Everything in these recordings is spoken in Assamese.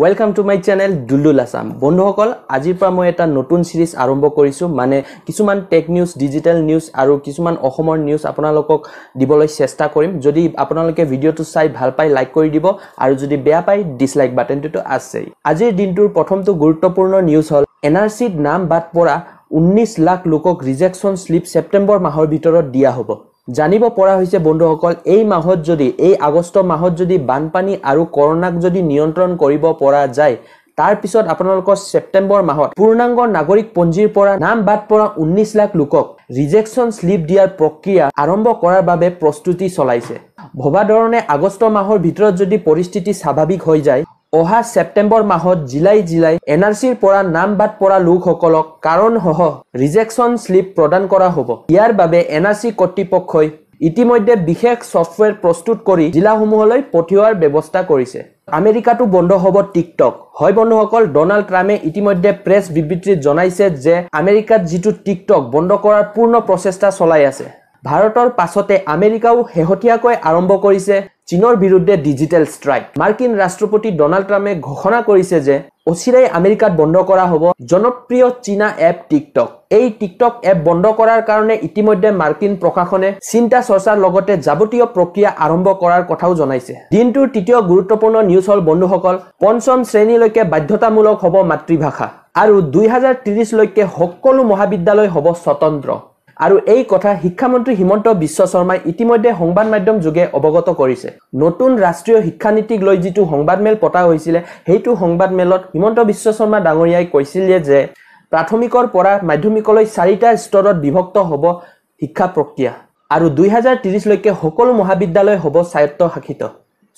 Welcome to my channel Duldul Assam. বন্ধুসকল, আজিৰ পৰা মই এটা নতুন চিৰিজ আৰম্ভ কৰিছোঁ, মানে কিছুমান টেক নিউজ, ডিজিটেল নিউজ আৰু কিছুমান অসমৰ নিউজ আপোনালোকক দিবলৈ চেষ্টা কৰিম। যদি আপোনালোকে ভিডিঅ'টো চাই ভাল পায় লাইক কৰি দিব আৰু যদি বেয়া পায় ডিছলাইক বাটনটোতো আছেই। আজিৰ দিনটোৰ প্ৰথমটো গুৰুত্বপূৰ্ণ নিউজ হ'ল এন আৰ চিত নাম বাদ পৰা 19 লাখ লোকক ৰিজেকশ্যন শ্লিপ ছেপ্টেম্বৰ মাহৰ ভিতৰত দিয়া হ'ব। জানিব পৰা হৈছে বন্ধুসকল, এই মাহত যদি, এই আগষ্ট মাহত যদি বানপানী আৰু কৰোণাক যদি নিয়ন্ত্ৰণ কৰিব পৰা যায়, তাৰপিছত আপোনালোকৰ ছেপ্টেম্বৰ মাহত পূৰ্ণাংগ নাগৰিক পঞ্জীৰ পৰা নাম বাদ পৰা 19 লাখ লোকক ৰিজেকশ্যন শ্লিপ দিয়াৰ প্ৰক্ৰিয়া আৰম্ভ কৰাৰ বাবে প্ৰস্তুতি চলাইছে। ভবা ধৰণে আগষ্ট মাহৰ ভিতৰত যদি পৰিস্থিতি স্বাভাৱিক হৈ যায়, অহা ছেপ্টেম্বৰ মাহত জিলাই জিলাই এন আৰ চিৰ পৰা নাম বাদ পৰা লোকসকলক কাৰণসহ ৰিজেকশ্যন শ্লিপ প্ৰদান কৰা হ'ব। ইয়াৰ বাবে এন আৰ চি কৰ্তৃপক্ষই ইতিমধ্যে বিশেষ ছফ্টৱেৰ প্ৰস্তুত কৰি জিলাসমূহলৈ পঠিওৱাৰ ব্যৱস্থা কৰিছে। আমেৰিকাতো বন্ধ হ'ব টিকটক। হয় বন্ধুসকল, ডনাল্ড ট্ৰাম্পে ইতিমধ্যে প্ৰেছ বিবৃতিত জনাইছে যে আমেৰিকাত যিটো টিকটক বন্ধ কৰাৰ পূৰ্ণ প্ৰচেষ্টা চলাই আছে। ভাৰতৰ পাছতে আমেৰিকাও শেহতীয়াকৈ আৰম্ভ কৰিছে চীনৰ বিৰুদ্ধে ডিজিটেল ষ্ট্ৰাইক। মাৰ্কিন ৰাষ্ট্ৰপতি ডনাল্ড ট্ৰাম্পে ঘোষণা কৰিছে যে অচিৰেই আমেৰিকাত বন্ধ কৰা হ'ব জনপ্ৰিয় চীনা এপ টিকটক। এই টিকটক এপ বন্ধ কৰাৰ কাৰণে ইতিমধ্যে মাৰ্কিন প্ৰশাসনে চিন্তা চৰ্চাৰ লগতে যাৱতীয় প্ৰক্ৰিয়া আৰম্ভ কৰাৰ কথাও জনাইছে। দিনটোৰ তৃতীয় গুৰুত্বপূৰ্ণ নিউজ হ'ল বন্ধুসকল, পঞ্চম শ্ৰেণীলৈকে বাধ্যতামূলক হ'ব মাতৃভাষা আৰু 2030লৈকে সকলো মহাবিদ্যালয় হ'ব স্বতন্ত্ৰ। আৰু এই কথা শিক্ষামন্ত্ৰী হিমন্ত বিশ্ব শৰ্মাই ইতিমধ্যে সংবাদ মাধ্যম যোগে অৱগত কৰিছে। নতুন ৰাষ্ট্ৰীয় শিক্ষানীতিক লৈ যিটো সংবাদমেল পতা হৈছিলে, সেইটো সংবাদমেলত হিমন্ত বিশ্ব শৰ্মা ডাঙৰীয়াই কৈছিলে যে প্ৰাথমিকৰ পৰা মাধ্যমিকলৈ 4টা স্তৰত বিভক্ত হ'ব শিক্ষা প্ৰক্ৰিয়া আৰু 2030লৈকে সকলো মহাবিদ্যালয় হ'ব স্বায়ত্তশাসিত।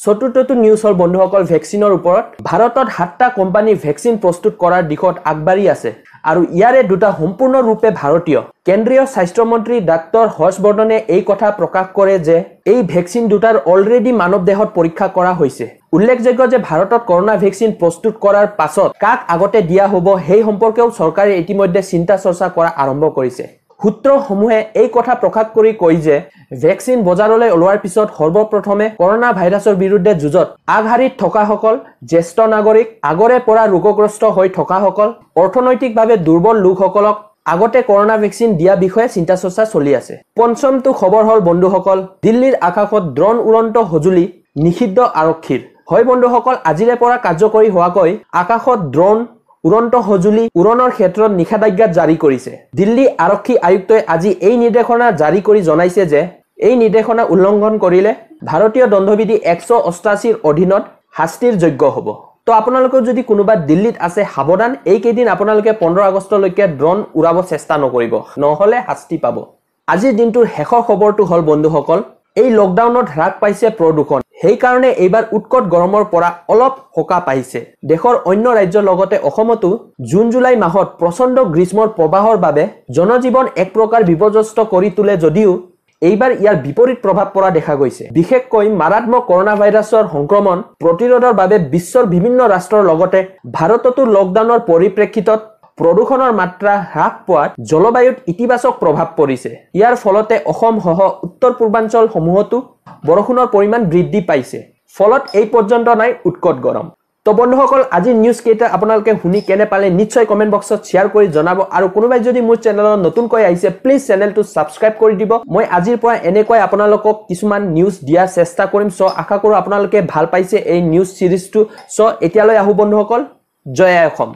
চতুৰ্থটো নিউজ হ'ল বন্ধুসকল, ভেকচিনৰ ওপৰত। ভাৰতত 7টা কোম্পানী ভেকচিন প্ৰস্তুত কৰাৰ দিশত আগবাঢ়ি আছে আৰু ইয়াৰে দুটা সম্পূৰ্ণৰূপে ভাৰতীয়। কেন্দ্ৰীয় স্বাস্থ্যমন্ত্ৰী ডাক্তৰ হৰ্ষবৰ্ধনে এই কথা প্ৰকাশ কৰে যে এই ভেকচিন দুটাৰ অলৰেডি মানৱ দেহত পৰীক্ষা কৰা হৈছে। উল্লেখযোগ্য যে ভাৰতত কৰোণা ভেকচিন প্ৰস্তুত কৰাৰ পাছত কাক আগতে দিয়া হ'ব সেই সম্পৰ্কেও চৰকাৰে ইতিমধ্যে চিন্তা চৰ্চা কৰা আৰম্ভ কৰিছে। সূত্ৰসমূহে এই কথা প্ৰকাশ কৰি কয় যে ভেকচিন বজাৰলৈ ওলোৱাৰ পিছত সৰ্বপ্ৰথমে কৰোণা ভাইৰাছৰ বিৰুদ্ধে যুঁজত আগশাৰীত থকাসকল, জ্যেষ্ঠ নাগৰিক, আগৰে পৰা ৰোগগ্ৰস্ত হৈ থকাসকল, অৰ্থনৈতিকভাৱে দুৰ্বল লোকসকলক আগতে কৰোণা ভেকচিন দিয়া বিষয়ে চিন্তা চৰ্চা চলি আছে। পঞ্চমটো খবৰ হ'ল বন্ধুসকল, দিল্লীৰ আকাশত ড্ৰোন উৰন্ত সঁজুলি নিষিদ্ধ আৰক্ষীৰ। হয় বন্ধুসকল, আজিৰে পৰা কাৰ্যকৰী হোৱাকৈ আকাশত ড্ৰোন উৰন্ত সঁজুলি উৰণৰ ক্ষেত্ৰত নিষেধাজ্ঞা জাৰি কৰিছে। দিল্লী আৰক্ষী আয়ুক্তই আজি এই নিৰ্দেশনা জাৰি কৰি জনাইছে যে এই নিৰ্দেশনা উলংঘন কৰিলে ভাৰতীয় দণ্ডবিধি 188ৰ অধীনত শাস্তিৰ যোগ্য হ'ব। তো আপোনালোকেও যদি কোনোবা দিল্লীত আছে সাৱধান, এইকেইদিন আপোনালোকে 15 আগষ্টলৈকে ড্ৰোন উৰাব চেষ্টা নকৰিব, নহ'লে শাস্তি পাব। আজিৰ দিনটোৰ শেষৰ খবৰটো হ'ল বন্ধুসকল, এই লকডাউনত হ্ৰাস পাইছে প্ৰদূষণ, সেইকাৰণে এইবাৰ উৎকট গৰমৰ পৰা অলপ সকাহ পাইছে। দেশৰ অন্য ৰাজ্যৰ লগতে অসমতো জুন জুলাই মাহত প্ৰচণ্ড গ্ৰীষ্মৰ প্ৰবাহৰ বাবে জনজীৱন এক প্ৰকাৰ বিপৰ্যস্ত কৰি তোলে যদিও এইবাৰ ইয়াৰ বিপৰীত প্ৰভাৱ পৰা দেখা গৈছে। বিশেষকৈ মাৰাত্মক কৰোণা ভাইৰাছৰ সংক্ৰমণ প্ৰতিৰোধৰ বাবে বিশ্বৰ বিভিন্ন ৰাষ্ট্ৰৰ লগতে ভাৰততো লকডাউনৰ পৰিপ্ৰেক্ষিতত প্ৰদূষণৰ মাত্ৰা হ্ৰাস পোৱাত জলবায়ুত ইতিবাচক প্ৰভাৱ পৰিছে। ইয়াৰ ফলতে অসমসহ উত্তৰ পূৰ্বাঞ্চলসমূহতো বৰষুণৰ পৰিমাণ বৃদ্ধি পাইছে। ফলত এই পৰ্যন্ত নাই উৎকট গৰম। তো বন্ধুসকল, আজিৰ নিউজ কেইটা আপোনালোকে শুনি কেনে পালে নিশ্চয় কমেণ্ট বক্সত শ্বেয়াৰ কৰি জনাব। আৰু কোনোবাই যদি মোৰ চেনেলত নতুনকৈ আহিছে প্লিজ চেনেলটো ছাবস্ক্ৰাইব কৰি দিব। মই আজিৰ পৰা এনেকৈ আপোনালোকক কিছুমান নিউজ দিয়াৰ চেষ্টা কৰিম। চ' আশা কৰোঁ আপোনালোকে ভাল পাইছে এই নিউজ চিৰিজটো। চ' এতিয়ালৈ আহোঁ বন্ধুসকল, জয় আই অসম।